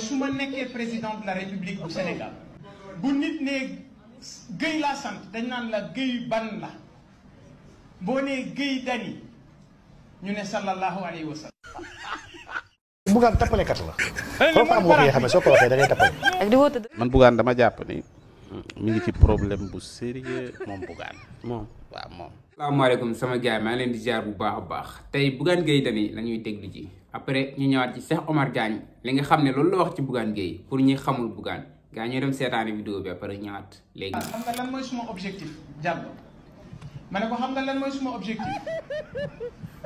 su ma nekkee président de la république du Sénégal bu nit ne Guèye laa sant dañ naan la Guèye ban la boo nee Guèye Dany ñu ne sallallahu alayhi wa sallam. Bougane tappalekat la. foofu am wax yoo xam ne soo ko waxee da ngay tappale. man Bougane dama jàpp ni mi ngi ci problème bu sérieux moom Bougane moom waaw moom. asalaamaaleykum sama gars maa leen di ziar bu baax a baax tey Bougane Gueye Dany la ñuy déglu ji après ñu ñëwaat ci Cheikh Omar Diagne li nga xam ne loolu la wax ci Bougane Gueye pour ñi xamul Bougane gaa ñu dem seetaani vidéo bi après ñëwaat léegi. xam nga lan mooy suma objectif Diallo ma ne ko xam nga lan mooy suma objectif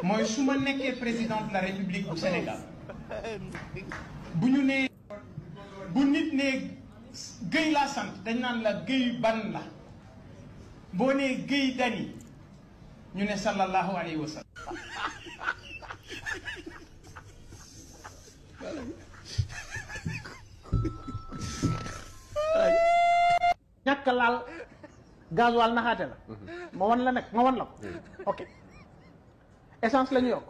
mooy su ma nekkee président de la république du Sénégal bu ñu nee bu nit nee Guèye laa sant dañ naan la Guèye ban la boo nee Guèye Dany ñu ne sallallahu alayhi wa sallam. ñàkk laal gasoil naxaate la. ma wan la nag ma wan la ko. ok essence la ñu yokk.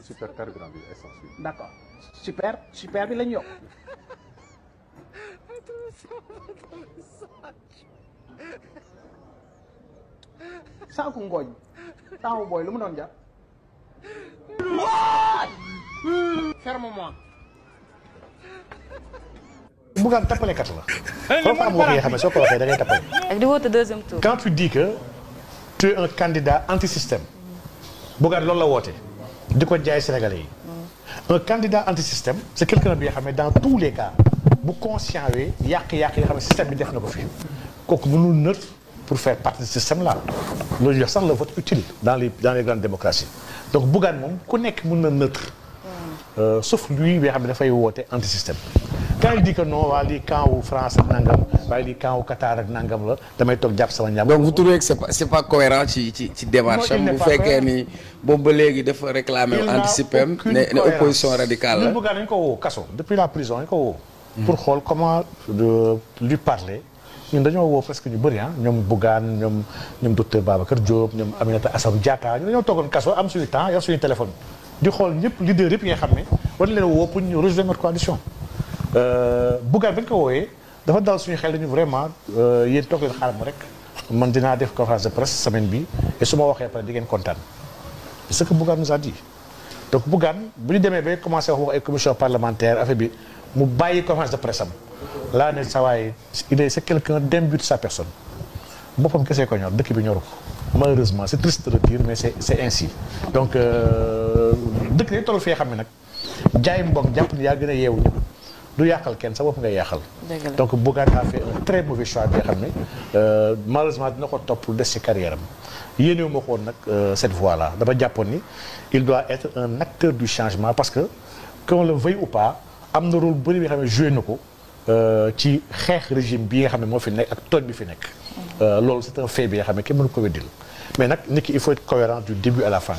super carburant bi essence bi. d'accord super bi la ñu yokk. saaku ngooñ taawu booy lu mu doon jar. ferme-moi. Bougane tappalekat la. foofu am wax yoo xam ne soo ko waxee da ngay tappale. ak di woote deuxième tour. quand tu dis que tu es un candidat anti-système Bougane loolu la woote di ko jaay Sénégalais yi. un candidat anti-système c'est quelqu'un bi nga xam ne dans tous les cas bu conscient wee yàq-yàq yi nga xam ne système bi def na ko fi kooku mënul neutre pour faire partie de ce système là loolu jox sax le vote utile dans les grandes démocraties donc Bougane moom ku nekk mën na neutre sauf lui bi nga xam ne dafay woote anti-système. quand il dit que non waa lii camp wu France ak nangam waaye lii camp wu Qatar ak nangam la damay toog jàpp sama ñaam. donc vous trouvez que c'est pas cohérent ci démarche am bu fekkee ni boobu ba léegi dafa réclamer anticipem ne opposition radicale la. ñun Bougane dañu ko woo kaso depuis la prison dañu ko woo. pour xool comment lui parler ñun dañoo woo presque ñu bëri ñoom Bougane ñoom docteur Babacar Diop ñoom Aminata Assome Diatta ñu dañoo toogoon kaso am suñu temps yor suñu téléphone di xool ñëpp leader yëpp yi nga xam ne war leen woo pour ñu rejoindre notre coalition. Bougane bañ ko wooyee dafa dal suñu xel dañu vraiment yéen toog leen xaaral ma rek man dinaa def conférence de presse semaine bi et su ma waxee pare di ngeen kontaan c'est ce que Bougane nous a dit donc Bougane bu ñu demee ba commencé wax ay commission parlementaire affaire bi mu bàyyi conférence de presse am laa ne sa waay c'est quelqu'un d'imbu de sa personne boppam kese ko ñor dëkk bi ñoru ko malheureusement c'est triste de le dire mais c'est ainsi donc dëkk day toll fee xam ne nag jaay mbokk jàpp ni yaa gën a yeewu ñëpp du yàqal kenn sa bopp ngay yàqal. donc Bougane a fait un très mauvais choix bi nga xam ne malheureusement dina ko topp des ci carrière am yéenewu ma ko woon nag cette voie là dama jàppoon ni il doit être un acteur du changement parce que qu'on le veuille ou pas am na rôle bëri bi nga xam ne joué na ko ci xeex régime bi nga xam ne moo fi nekk ak tooñ bi fi nekk. loolu c'est un fait bi nga xam ne kenn mënu ko weddil mais nag nit ki il faut être cohérent du début à la fin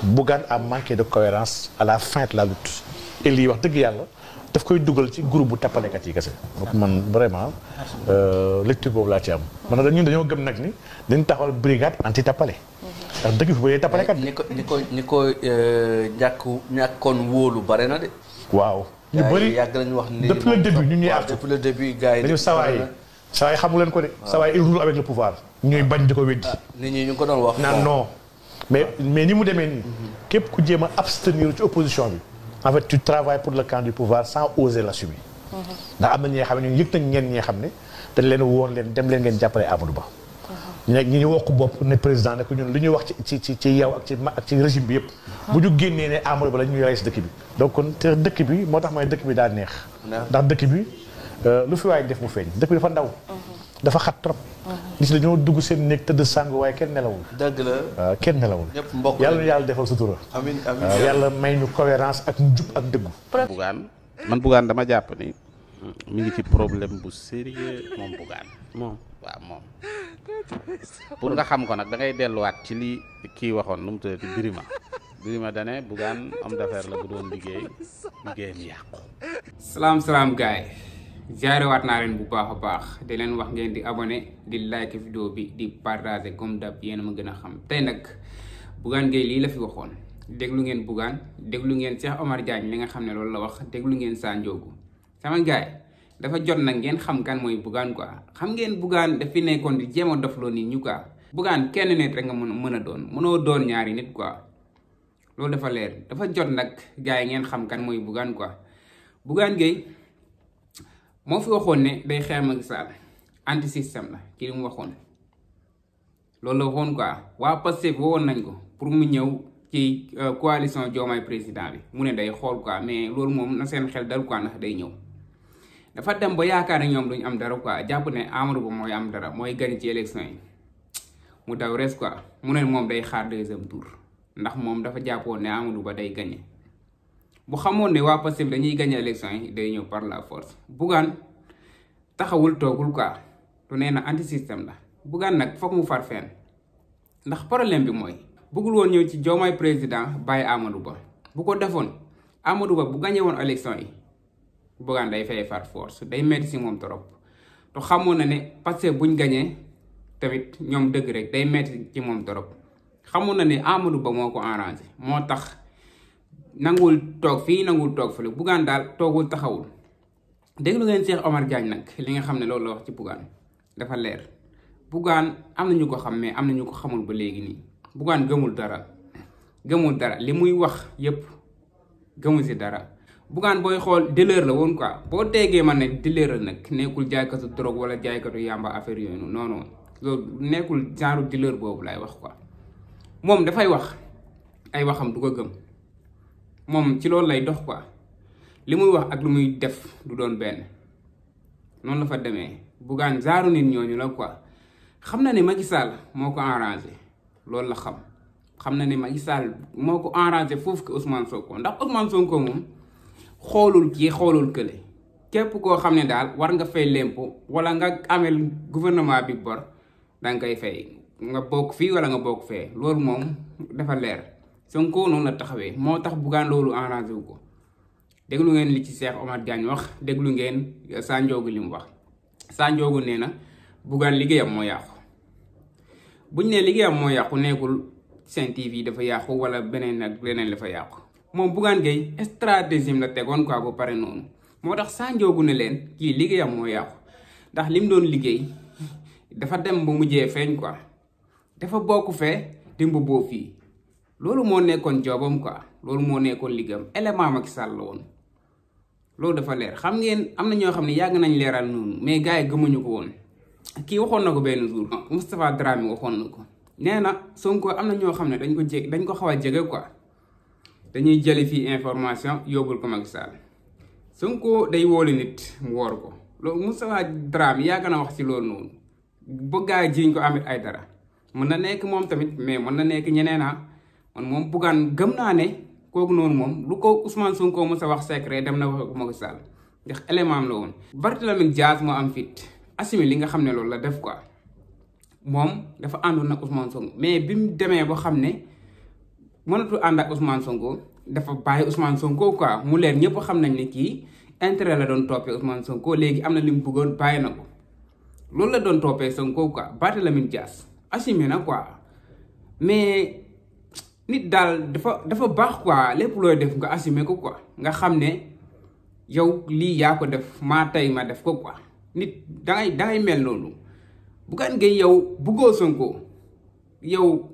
Bougane a manqué de cohérence à la fin de la lutte et lii wax dëgg yàlla. daf koy dugal ci groupe bu tappalekat yi kese. donc man vraiment lecture boobu laa ci am. man ñun dañoo gëm nag ni dañu taxawal brigade anti tappale. ndax dëgg fi bëri tappalekat bi. ñi ko ñàkkoon wóolu bare na de. waaw ñu bëri yàgg nañu wax ni depuis le début ñun ñuy àgg. depuis le début gars yi dañu sawaay xamu leen ko de. sawaay il roule avec le pouvoir. ñuy bañ di ko weddi. nit ñi ñu ko doon wax. naan non mais ni mu demee nii. képp ku jéem a abstenir ci opposition bi. en fait tu travailles pour le camp du pouvoir sans oser l'assumer. ndax am na ñi nga xam ne ñun yëg nañ ñenn ñi nga xam ne dañ leen woon leen dem leen ngeen jàppale Amadou Ba. ñi ñu wokk bopp ne président ne ko ñun li ñuy wax ci yow ak ci régime bi yëpp. bu ñu génnee ne Amadou Ba la ñuy rey si dëkk bi. donc kon te dëkk bi moo tax mooy dëkk bi daa neex. ndax dëkk bi lu fi waay def mu feeñ dëkk bi dafa ndaw. dafa xat trop. gis nga dañoo dugg seen néeg tëdd sàng waaye kenn nelawul. dëgg la waaw kenn nelawul. ñëpp mbokk yàlla na yàlla defal sutura. amiin amiin yàlla may ñu cohérence ak njub ak dëggu. Bougane dama jàpp ni mi ngi ci problème bu sérieux moom Bougane moom waaw moom. pour nga xam ko nag da ngay delluwaat ci li kii waxoon nu mu tuddati Birima dane Bougane homme d'affaires la bu doon liggéeyam yàqu. salaam gars yi jaarewaat naa leen bu baax a baax di leen wax ngeen di abonné di like vidéo bi di partager comme d'hab yéen a ma gën a xam tey nag Bougane Gueye lii la fi waxoon déglu ngeen Bougane déglu ngeen Cheikh Omar Diagne li nga xam ne loolu la wax déglu ngeen Sa Ndiogou sama gaay dafa jot nag ngeen xam kan mooy Bougane quoi xam ngeen Bougane daf fi nekkoon di jéem a dofloo nit ñu quoi Bougane kenn nit rek nga mën a doon mënoo doon ñaari nit quoi loolu dafa leer dafa jot nag gars yi ngeen xam kan mooy Bougane quoi Bougane Gueye moo fi waxoon ne day xeex Macky Sall anti système la ci li mu waxoon loolu la waxoon quoi waa Pastef woon nañ ko pour mu ñëw ci coalition Diomaye président bi mu ne day xool quoi mais loolu moom na seen xel dal quoi ndax day ñëw dafa dem ba yaakaar ne ñoom duñ am dara quoi jàpp ne Amadou Ba mooy am dara mooy gagné ci élection yi mu daw res quoi mu ne moom day xaar deuxième tour ndax moom dafa jàppoon ne Amadou Ba day gagné bu xamoon ne waa Pastef dañuy gagné élection yi day ñëw par la force Bougane taxawul toogul quoi tu nee na anti système la Bougane nag foog mu far fenn ndax problème bi mooy bëggul woon ñëw ci Diomaye président bàyyi Amadou Ba bu ko defoon Amadou Ba bu gagné woon élection yi Bougane day fay far force day metti si moom trop te xamoon na ne Pastef buñ gagné tamit ñoom dëgg rek day metti ci moom trop xamoon na ne Amadou Ba moo ko arrangé moo tax nanguwul toog fii nanguwul toog fële Bougane daal toogul taxawul déglu ngeen Cheikh Omar Diagne nag li nga xam ne loolu la wax ci Bougane dafa leer Bougane am na ñu ko xam mais am na ñu ko xamul ba léegi nii Bougane gëmul dara li muy wax yépp gëmul si dara Bougane booy xool dealer la woon quoi boo déggee man ne dealer la nag nekkul jaaykatu drogue wala jaaykatu yàmba affaire yooyu non non loolu nekkul genre dealer boobu lay wax quoi moom dafay wax ay waxam du ko gëm moom ci loolu lay dox quoi li muy wax ak lu muy def du doon benn noonu la fa demee Bougane genre nit ñooñu la quoi xam na ne Macky Sall moo ko arrangé loolu la xam na ne Macky Sall moo ko arrangé foofu que Ousmane Sonko ndax Ousmane Sonko moom xoolul kii xoolul kële képp koo xam ne daal war nga fay lempo wala nga amel gouvernement bi bor danga koy fay nga bokk fii wala nga bokk fee loolu moom dafa leer Sonko noonu la taxawee moo tax Bougane loolu arrangé wu ko déglu ngeen li ci Cheikh Omar Diagne wax déglu ngeen Sanjoogu li mu wax Sanjoogu nee na Bougane liggéeyam moo yàqu buñ ne liggéeyam moo yàqu nekkul Sen TV dafa yàqu wala beneen ak leneen dafa yàqu moom Bougane Gueye stratégie la tegoon quoi ba pare noonu moo tax Sanjoogu ne leen kii liggéeyam moo yàqu ndax lim doon liggéey dafa dem ba mujjee feeñ quoi dafa bokk fee dimb boo fii loolu moo nekkoon joobam quoi loolu moo nekkoon liggéeyam élément Macky Sall la woon loolu dafa leer xam ngeen am na ñoo xam ne yàgg nañ leeral noonu mais gars yi gëmuñu ko woon kii waxoon na ko benn jour Moustapha Dramé waxoon na ko nee na Sonko am na ñoo xam ne dañ ko xaw a jege quoi dañuy jëli fii information yóbbul ko Macky Sall Sonko day woolu nit mu woor ko loolu Moustapha Dramé yàgg na wax ci loolu noonu ba gars yi jiñ ko amit ay dara mën na nekk moom tamit mais mën na nekk ñeneen man moom Bougane gëm naa ne kooku noonu moom lu ko Ousmane Sonko mos a wax secret dem na wax ko Macky Sall ndax élément am la woon. Barthélémy Dias moo am fit assumé li nga xam ne loolu la def quoi moom dafa àndoon nag Ousmane Sonko mais bi mu demee ba xam ne mënatu ànd ak Ousmane Sonko dafa bàyyi Ousmane Sonko quoi mu leer ñëpp xam nañ ne kii intérêt la doon toppee Ousmane Sonko léegi am na li mu bëggoon bàyyi na ko loolu la doon toppee Sonko quoi Barthélémy Dias assumé na quoi mais. nit daal dafa baax quoi lépp looy def nga assumer ko quoi nga xam ne yow lii yaa ko def maa tey ma def ko quoi nit dangay mel noonu Bougane Gueye yow buggoo Sonko yow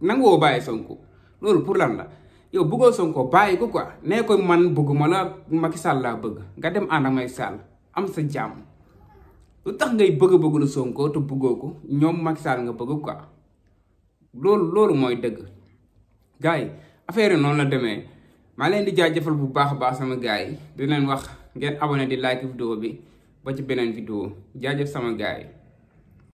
nangoo bàyyi Sonko loolu pour lan la yow buggoo Sonko bàyyi ko quoi nee ko man bëgguma la Macky Sall laa bëgg nga dem ànd ak Macky Sall am sa jàmm lu tax ngay bëgg lu Sonko te buggoo ko ñoom Macky Sall nga bëgg quoi loolu mooy dëgg. gars yi affaire yi noonu la demee maa leen di jaajëfal bu baax a baax sama gars yi di leen wax ngeen abonné di like vidéo bi ba ci beneen vidéo jaajëf sama gars yi